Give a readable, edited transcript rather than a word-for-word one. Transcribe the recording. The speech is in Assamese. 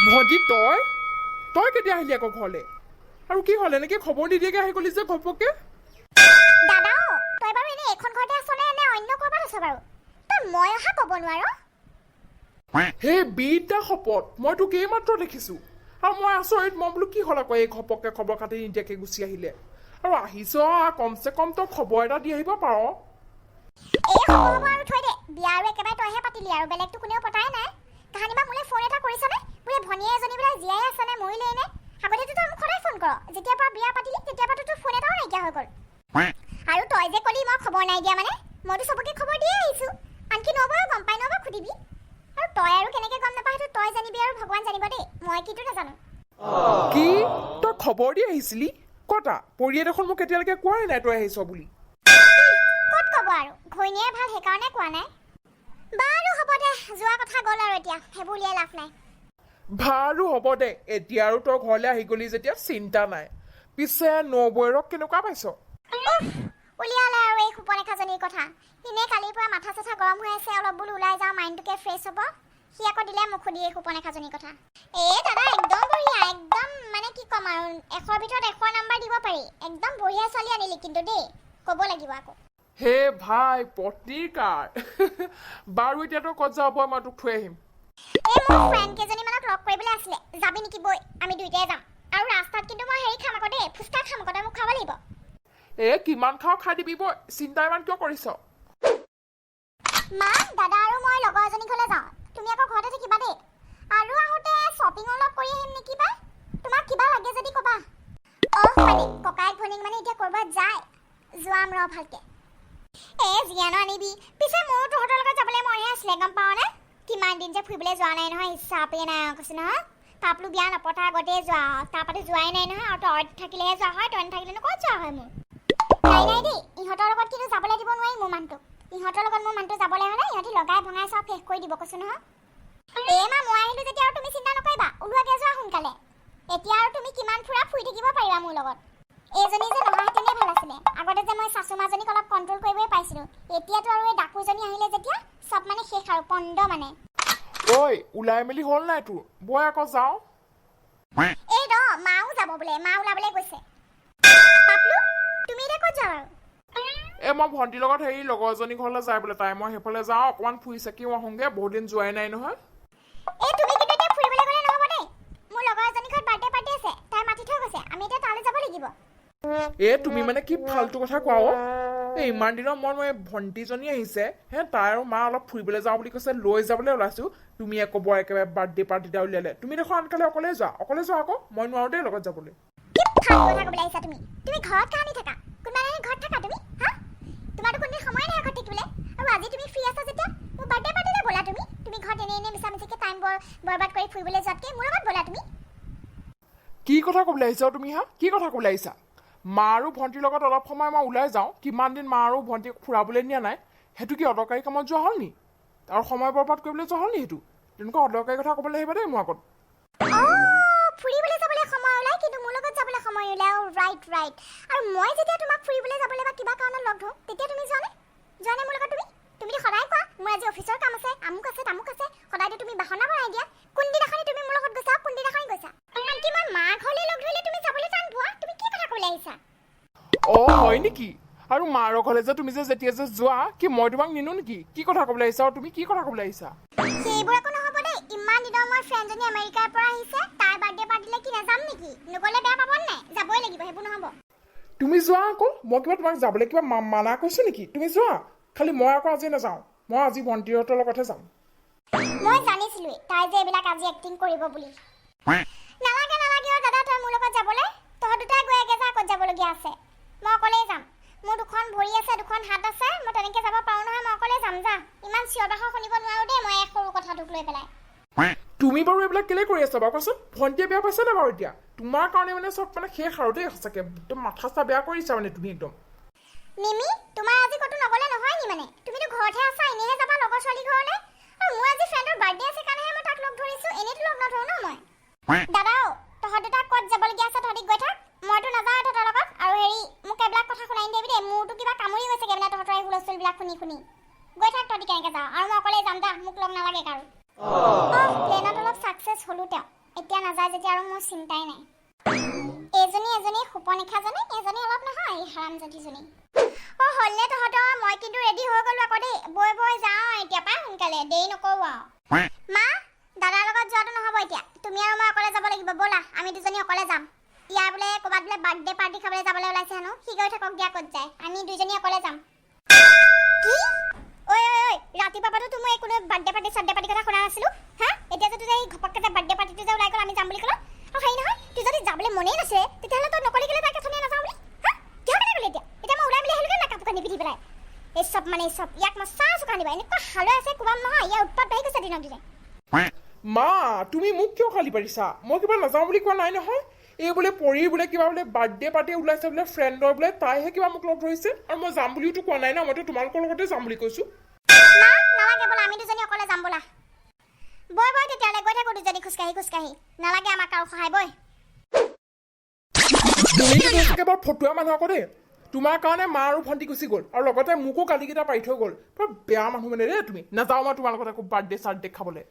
ভণ্টি, তই তই কেতিয়া আহিলি আকৌ ঘৰলে? আৰু কি হ'ল, এনেকে খবৰ নিদিয়াকে আহি গ'লি যে ঘপককে? দাদা অ, তই বাৰু এনেই এইখন ঘৰতে আছ নে নে অন্য ক'ৰবাত আছ বাৰু? তই মই অহা ক'ব নোৱাৰ? হে বিদ্যা শপত, মই তোক এইমাত্ৰ দেখিছো আৰু মই আচৰিত। মই বোলো কি হ'ল আকৌ, এই ঘপককে খবৰ খাতি নিদিয়াকে গুচি আহিলে। আৰু আহিছ, কমচে কম তই খবৰ এটা দি আহিব পাৰ। এই হ'ব হ'ব, আৰু থৈ দে। বিয়া আৰু একেবাৰে তইহে পাতিলি আৰু, বেলেগতো কোনেও পতাই নাই। কাহানিবা মোলৈ ফোন এটা কৰিছনে বোলে ভনীয়ে এজনী বোলে জীয়াই আছে নে মৰিলেই নে? আগতেতো তই মোক সদায় ফোন কৰ। যেতিয়াৰ পৰা বিয়া পাতিলি, তেতিয়াৰ পৰাতো তোৰ ফোন এটাও নাইকিয়া হৈ গ'ল। আৰু তই যে ক'লি মই খবৰ নাই দিয়া, মানে মইতো চবকে খবৰ দিয়ে আহিছো। আনকি নবৌয়েও গম পাই, নবৌক সুধিবি। আৰু তই আৰু কেনেকে গম নাপাৱ, সেইটো তই জানিবি আৰু ভগৱান জানিব দেই, মই কিন্তু নাজানো। কি, তই খবৰ দি আহিছিলি? কতা পৰিয়ে দেখোন মোক এতিয়ালৈকে কোৱাই নাই তই আহিছ বুলি। ক'ত ক'ব আৰু, ঘৈণীয়ে ভাল, সেইকাৰণে কোৱা নাই। বাৰু হ'ব দে, যোৱা কথা গ'ল আৰু, এতিয়া সেইবোৰ উলিয়াই লাভ নাই। বাৰু হ'ব দে, এতিয়া আৰু তই ঘৰলৈ আহি গ'লি যেতিয়া চিন্তা নাই। পিছে নবৌয়েৰক কেনেকুৱা পাইছ? উফ, উলিয়ালে আৰু এই সুপনেখাজনীৰ কথা। এনেই কালিৰ পৰা মাথা চাথা গৰম হৈ আছে, অলপ বোলো ওলাই যাওঁ, মাইণ্ডটোকে ফ্ৰেছ হ'ব। সি আকৌ দিলে মোক সুধি এই সুপনেখাজনীৰ কথা। এই দাদা, একদম বঢ়িয়া, একদম মানে কি ক'ম আৰু, 100ৰ ভিতৰত 100 নাম্বাৰ দিব পাৰি। একদম বঢ়িয়া ছোৱালী আনিলি কিন্তু দেই, ক'ব লাগিব আকৌ। হে ভাই, পত্নীৰ কাৰ। বাৰু, এতিয়া তই ক'ত যাব? মই তোক থৈ আহিম। এই মোৰ ফ্ৰেণ্ড কেইজনীমানক লগ কৰিবলৈ আছিলে, যাবি নেকি? বৈ, আমি দুইটাই যাম। আৰু ৰাস্তাত কিন্তু মই হেৰি খাম আকৌ দেই, ফুচকা খাম আকৌ, তই মোক খাব লাগিব। এ কিমান খাওঁ খাই দিবি বৈ, চিন্তা ইমান কিয় কৰিছ? মা, দাদা আৰু মই লগৰ এজনী ঘৰলৈ যাওঁ, তুমি আকৌ ঘৰতে থাকিবা দেই। আৰু আহোঁতে শ্বপিং অলপ কৰি আহিম নেকি বা? তোমাক কিবা লাগে যদি ক'বা। অহ, মানে ককায়েক ভনীক মানে এতিয়া ক'ৰবাত যায়, যোৱাম ৰ ভালকে। এ জিয়ানো আনিবি। পিছে মোৰো তহঁতৰ লগত যাবলৈ মনহে আছিলে, গম পাৱনে? কিমান দিন যে ফুৰিবলৈ যোৱা নাই নহয়, হিচাপেই নাই আৰু। কৈছো নহয়, পাপলো বিয়া নপতাৰ আগতেই যোৱা, তাৰপাতো যোৱাই নাই নহয়। আৰু তই থাকিলেহে যোৱা হয়, তই নাথাকিলেনো ক'ত যোৱা হয় মোৰ? নাই নাই দেই, ইহঁতৰ লগত কিন্তু যাবলৈ দিব নোৱাৰি মোৰ মানুহটোক। ইহঁতৰ লগত মোৰ মানুহটো যাবলৈ হ'লে ইহঁতি লগাই ভঙাই চব শেষ কৰি দিব, কৈছো নহয়। এই মা, মই আহিলো যেতিয়া আৰু তুমি চিন্তা নকৰিবা, ওলোৱাগে যোৱা সোনকালে। এতিয়া আৰু তুমি কিমান ফুৰা ফুৰি থাকিব পাৰিবা মোৰ লগত। এইজনী যে নহাহেঁতেনে ভাল আছিলে। আগতে যে মই শাশু মাজনীক অলপ কণ্ট্ৰল কৰিবই পাইছিলো, এতিয়াতো আৰু এই ডাকুজনী আহিলে যেতিয়া চব মানে শেষ আৰু পণ্ড মানে। ঐ, ওলাই মেলি হ'ল নাই তোৰ? বৈ আকৌ যাওঁ। এই ৰ, মাও যাব বোলে, মা ওলাবলৈ গৈছে। পাপলু, তুমি এতিয়া ক'ত যোৱা বাৰু? এই মই ভণ্টিৰ লগত হেৰি লগৰ এজনী ঘৰলৈ যায় বোলে তাই, মই সেইফালে যাওঁ, অকণমান ফুৰি চাকিও আহোঁগে, বহুত দিন যোৱাই নাই নহয়। এই তুমি কিন্তু এতিয়া ফুৰিবলৈ গ'লে নহ'ব দেই। মোৰ লগৰ এজনী ঘৰত বাৰ্থডে পাৰ্টি আছে, তাই মাতি থৈ গৈছে, আমি এতিয়া তালৈ যাব লাগিব। এ তুমি মানে কি ফাল্টু কথা কোৱা অ'? এই ইমান দিনৰ মূৰত মই ভণ্টিজনী আহিছে হে, তাই আৰু মা অলপ ফুৰিবলৈ যাওঁ বুলি কৈছে, লৈ যাবলৈ ওলাইছো, তুমি আকৌ বৰ একেবাৰে বাৰ্থডে পাৰ্টি এটা উলিয়ালে। তুমি দেখোন আনকালে অকলে যোৱা, অকলে যোৱা আকৌ, মই নোৱাৰো দেই লগত যাবলৈ। কি ফাল্টু কথা ক'বলৈ আহিছা তুমি? তুমি ঘৰত কাহানি থাকা? কোনোবা দিনাখন ঘৰত থাকা তুমি? হা, তোমাৰতো কোনোদিন সময় নাই ঘৰত থাকিবলৈ। আৰু আজি তুমি ফ্ৰী আছা যেতিয়া মোৰ বাৰ্থডে পাৰ্টিলৈ ব'লা তুমি। তুমি ঘৰত এনেই এনেই মিছা মিছিকৈ টাইম বৰবাদ কৰি ফুৰিবলৈ যোৱাতকৈ মোৰ লগত ব'লা তুমি। কি কথা ক'বলৈ আহিছা অ' তুমি? হা, কি কথা ক'বলৈ আহিছা? মা আৰু ভণ্টিৰ লগত অলপ সময় মই ওলাই যাওঁ, কিমান দিন মা আৰু ভণ্টিক ফুৰাবলৈ নিয়া নাই, সেইটো কি অদৰকাৰী কামত যোৱা হ'ল নি? আৰু সময় বৰবাদ কৰিবলৈ যোৱা হ'ল নি সেইটো? তেনেকুৱা অদৰকাৰী কথা ক'বলৈ আহিবা দেই মোৰ আগত। অ', ফুৰিবলৈ যাবলৈ সময় ওলাই, কিন্তু মোৰ লগত যাবলৈ সময় ওলাই। ৰাইট ৰাইট, আৰু মই যেতিয়া তোমাক ফুৰিবলৈ যাবলৈ বা কিবা কাৰণত লগ ধৰোঁ, তেতিয়া তুমি যোৱানে? যোৱানে মোৰ লগত তুমি? তুমিতো সদায় কোৱা মোৰ আজি অফিচৰ কাম আছে, আমুক আছে, তামুক আছে। সদায়তো তুমি বাহনা বনাই দিয়া। কোনদিনাখনি তুমি মোৰ লগত গৈছা? কোনদিনাখনি গৈছা? আনকি মই মা ঘৰলৈ লগ ধৰিলে তুমি যাবলৈ টান পোৱা। তুমি কি কথা ক'বলৈ আহিছা? অ' হয় নেকি? আৰু মাৰ ঘৰলৈ যে তুমি যে যেতিয়া যে যোৱা, কি মই তোমাক নিনো নেকি? কি কথা ক'বলৈ আহিছা আৰু তুমি? কি কথা ক'বলৈ আহিছা? সেইবোৰ একো নহ'ব দেই। ইমান দিনৰ মোৰ ফ্ৰেণ্ডজনী আমেৰিকাৰ পৰা আহিছে, তাৰ বাৰ্থডে পাৰ্টিলে কি নাযাম নেকি? নগ'লে বেয়া পাব নাই? যাবই লাগিব, সেইবোৰ নহ'ব। তুমি যোৱা আকৌ, মই কিবা তোমাক যাবলৈ কিবা মানা কৰিছো নেকি? তুমি যোৱা খালি, মই আকৌ আজি নাযাওঁ, মই আজি ভণ্টিহঁতৰ লগতহে যাম। মই জানিছিলোৱেই তাই যে এইবিলাক আজি এক্টিং কৰিব বুলি। নালাগে নালাগে অ' দাদা, তই মোৰ লগত যাবলৈ। তহঁত দুটাই গৈ আগে যা ক'ত যাবলগীয়া আছে। মই অকলেই যাম। মোৰ দুখন ভৰি আছে, দুখন হাত আছে, মই তেনেকৈ যাব পাৰোঁ নহয়। মই অকলেই যাম, যা। ইমান চিঞৰ বাখৰ শুনিব নোৱাৰোঁ দেই মই এই সৰু কথাটোক লৈ পেলাই। তুমি বাৰু এইবিলাক কেলে কৰি আছা বাৰু কোৱাচোন? ভণ্টিয়ে বেয়া পাইছে নাই বাৰু এতিয়া? তোমাৰ কাৰণে মানে চব মানে শেষ আৰু দেই, সঁচাকে একদম মাথা চাথা বেয়া কৰিছা মানে তুমি একদম। নিমি, তোমাৰ আজি ক'তো নগ'লে নহয় নি? মানে তুমিতো ঘৰতহে আছা, এনেইহে যাবা লগৰ ছোৱালী ঘৰলৈ। আৰু মোৰ আজি ফ্ৰেণ্ডৰ বাৰ্থডে আছে কাৰণেহে মই তাক লগ ধৰিছোঁ, এনেইতো লগ নধৰোঁ ন মই। দাদাও, তহঁত দুটা ক'ত যাবলগীয়া আছে তহঁতি গৈ থাক, মইতো নাযাওঁ তহঁতৰ লগত। আৰু হেৰি, মোক এইবিলাক কথা শুনাই নিদিবি দেই। মোৰতো কিবা কামুৰি গৈছেগৈ মানে তহঁতৰ এই হুলস্থুলবিলাক শুনি শুনি। গৈ থাক তহঁতি কেনেকৈ যাওঁ আৰু, মই অকলেই যাম যা, মোক লগ নালাগে কাৰো। অহ, প্লেনত অলপ ছাকচেছ হ'লো তেওঁ। এতিয়া নাযায় যেতিয়া আৰু মোৰ চিন্তাই নাই। এইজনী এজনী সুপনিখাজনী, এজনী অলপ নহয়, এই হাৰামজাদীজনী। অ' হ'লনে তহঁতৰ? মই কিন্তু ৰেডি হৈ গ'লো আকৌ দেই। বৈ বৈ যাওঁ এতিয়া পাই, সোনকালে, দেৰি নকৰোঁ আৰু। মা, দাদাৰ লগত যোৱাটো নহ'ব এতিয়া, তুমি আৰু মই অকলে যাব লাগিব। ব'লা, আমি দুজনী অকলে যাম। ইয়াৰ বোলে ক'ৰবাত বোলে বাৰ্থডে পাৰ্টি খাবলৈ যাবলৈ ওলাইছে হেনো। সি গৈ থাকক দিয়া ক'ত যায়, আমি দুজনী অকলে যাম। কি? ঐ ঐ ঐ, ৰাতিপুৱা পৰাতো তো মই কোনো বাৰ্থডে পাৰ্টি চাৰ্থডে পাৰ্টি কথা শুনা নাছিলো। হা, এতিয়া যে তোৰ যে এই ঘপককৈ যে বাৰ্থডে পাৰ্টিটো যে ওলাই গ'ল, আমি যাম বুলি ক'লো। আৰু হেৰি নহয়, তোৰ যদি যাবলৈ মনেই নাছিলে, তেতিয়াহ'লে তই নকলি কেলে তাক এথনিয়ে নাযাওঁ বুলি? হা, কিয় কাৰণে ক'লি এতিয়া? এতিয়া মই ওলাই মেলি আহিলোগৈ না কাপোৰ কানি পিন্ধি পেলাই। এই চব মানে এই চব, ইয়াক মই চাহ চোকা আনিবা। এনেকুৱা হালৈ আছে কোবাম নহয়, ইয়াৰ উৎপাত বাঢ়ি গৈছে দিনক দিনে। মা, তুমি মোক কিয় গালি পাৰিছা? মই কিবা নাযাওঁ বুলি কোৱা নাই নহয়। এই বোলে পৰীৰ বোলে কিবা বোলে বাৰ্থডে পাৰ্টি ওলাইছে বোলে ফ্ৰেণ্ডৰ বোলে, তাইহে কিবা মোক লগ ধৰিছে। আৰু মই যাম বুলিওতো কোৱা নাই ন, মইতো তোমালোকৰ লগতে যাম বুলি কৈছোঁ। মা, নালাগে, ব'লা, আমি দুজনী অকলে যাম। ব'লা, বৈ বৈ তেতিয়াহ'লে গৈ থাকো দুজনী খোজকাঢ়ি খোজকাঢ়ি। নালাগে আমাক কাৰো সহায়, বৈ। তুমি কিন্তু সঁচাকে বৰ ফটুৱা মানুহ আকৌ দেই। তোমাৰ কাৰণে মা আৰু ভণ্টি গুচি গ'ল আৰু লগতে মোকো গালিকেইটা পাৰি থৈ গ'ল। বৰ বেয়া মানুহ মানে দেই তুমি। নাযাওঁ মই তোমাৰ লগত আকৌ বাৰ্থডে চাৰ্থডে খাবলৈ।